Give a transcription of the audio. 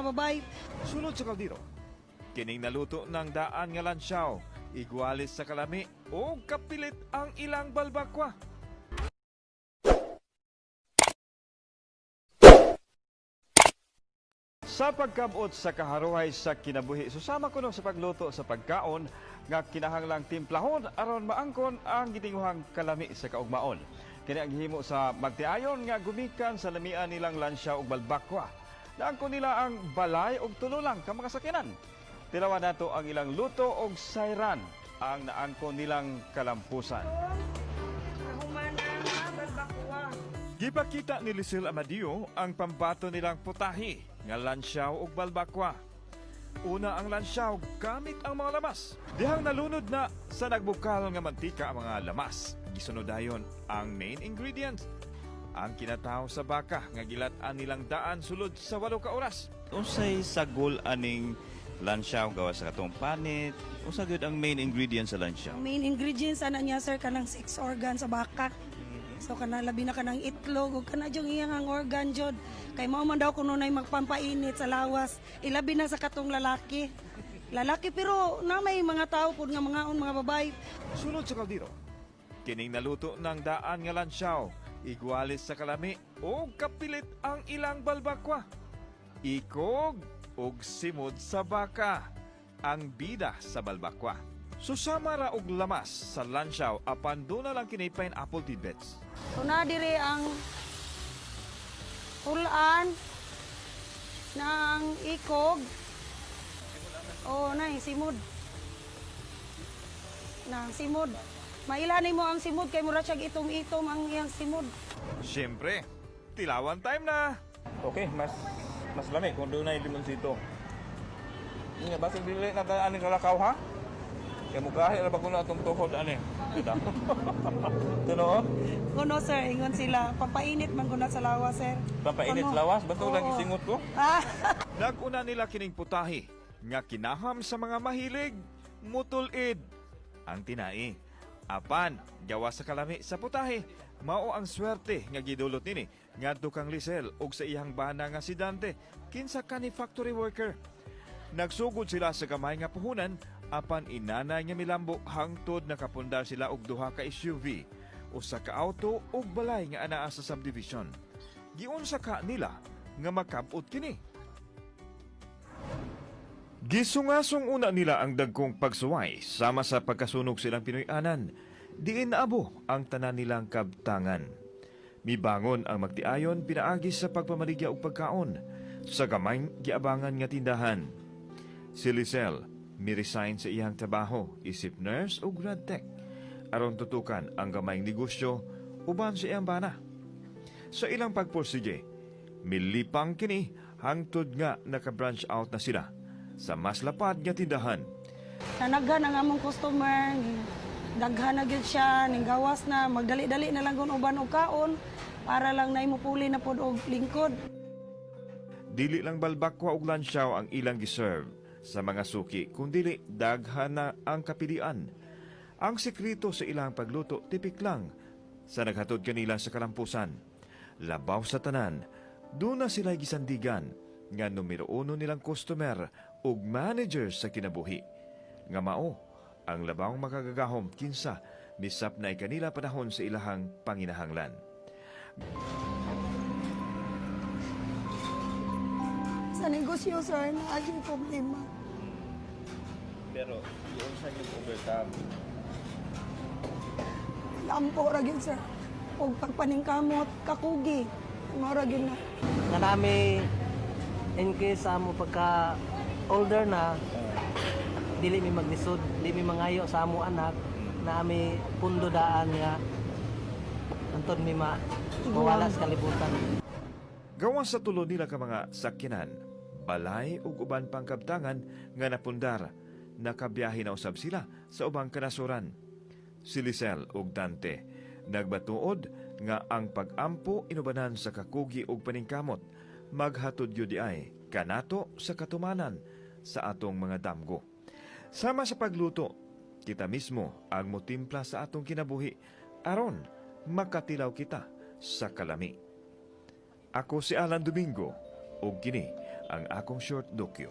babae. Sulod sa kaldero. Kining naluto ng daan nga lansyaw, igwalis sa kalami o kapilit ang ilang balbakwa. Sa pagkabot sa kaharuhay sa kinabuhi, susama kuno sa pagluto sa pagkaon nga kinahanglang timplahon aron maangkon ang gitinguhang kalami sa kaugmaon. Kini ang gihimo sa magtiayon nga gumikan sa lamian nilang lansya ug balbakwa. Naangkon nila ang balay ug tulo lang ka mga sakyanan. Tilawan nato ang ilang luto og sayran ang naangkon nilang kalampusan. Kahuman ang balbakwa. Gipakita ni Lucille Amadio ang pambato nilang putahi nga lansyaw ug balbakwa. Una ang lansyaw gamit ang mga lamas. Dihang nalunod na sa nagbukal nga mantika ang mga lamas. Gisunod dayon ang main ingredient, ang kinataw sa baka nga gilat-an nilang daan sulod sa 8 ka oras. Unsay sagol aning lansyaw gawas sa katong panit? Unsa gyud ang main ingredient sa lansyaw? Ang main ingredients ana niya, sir, kanang six organ sa baka. So kana labi na kanang itlog ug kana jud iyang ang organ jud. Kay mao man daw kuno nay magpampainit sa lawas. Ilabi na sa katong lalaki. Lalaki, pero na may mga tao pud nga mangaon mga babae. Sulod sa kaldero. Kining naluto ng daan nga lansyaw, igwalis sa kalami o kapilit ang ilang balbakwa. Ikog og simod sa baka ang bida sa balbakwa. Susama ra og lamas sa lansyaw apan duna lang kini pineapple tidbits. So na dire ang hulaan ng ikog. Oh, nay simod. Na simod. Mailhan mo ang simod kay mura siya itom-itom ang iyang simod. Siyempre, tilawan time na. Okay, mas mas lami kung doon na limonsito. Nga basig dili na tayo ani kalakaw ha. Kaya mukahi ra ba kuno atong tuhod ani. Kita. Tuno. Kuno, sir, ingon sila, pampainit man kuno sa lawas, sir. Pampainit Kuno. lawas, bato lang Oo. isingot ko. Ah. Naguna nila kining putahi nga kinaham sa mga mahilig mutulid ang tinai. Apan, gawa sa kalami sa putahe, mao ang swerte nga gidulot nini ngadto kang Lisel ug sa iyang bana nga si Dante, kinsa kani factory worker. Nagsugod sila sa gamay nga puhunan apan inanay nga milambo hangtod nakapundar sila og duha ka SUV, usa ka auto ug balay nga anaa sa subdivision. Giunsa ka nila nga makabot kini? Gisungasong una nila ang dagkong pagsuway sama sa pagkasunog silang Pinoy-anan. Diin naabo ang tanan nilang kabtangan. Mibangon ang magtiayon pinaagi sa pagpamaligya og pagkaon sa gamay giabangan nga tindahan. Si Lisel mi-resign sa iyang trabaho isip nurse o grad tech aron tutukan ang gamayng negosyo uban sa iyang bana. Sa ilang pagpursige, milipang kini hangtod nga naka-branch out na sila sa mas lapad nga tindahan. Nanaghan ang among customer, daghan na gyud siya, ning gawas na magdali-dali na lang kun uban og kaon para lang nay mupuli na pod og lingkod. Dili lang balbakwa ug lansyaw ang ilang giserve sa mga suki, kundili daghan na ang kapilian. Ang sekreto sa ilang pagluto tipik lang sa naghatod kanila sa kalampusan. Labaw sa tanan, doon na sila gisandigan nga numero uno nilang customer ug manager sa kinabuhi. Nga mao ang labawng makagagahom kinsa misap na kanila panahon sa ilahang panginahanglan. Sa negosyo, sir, naa gyud problema. Pero giunsa gyud overcome? Lampo ra gyud, sir. Og pagpaningkamot, kakugi, mao ra gyud na. Nga nami in case sa amo pagka older na, dili mi maglisod, dili mi mangayo sa amo anak na ami pundo daan nga antod mi ma mawala sa kalibutan. Gawas sa tulo nila ka mga sakyanan, balay ug uban pang kabtangan nga napundar, nakabiyahe na usab sila sa ubang kanasuran. Si Lisel ug Dante nagbatuod nga ang pag-ampo inubanan sa kakugi ug paningkamot maghatod gyud ay kanato sa katumanan sa atong mga damgo. Sama sa pagluto, kita mismo ang motimpla sa atong kinabuhi aron makatilaw kita sa kalami. Ako si Alan Domingo ug kini ang akong short dokyo.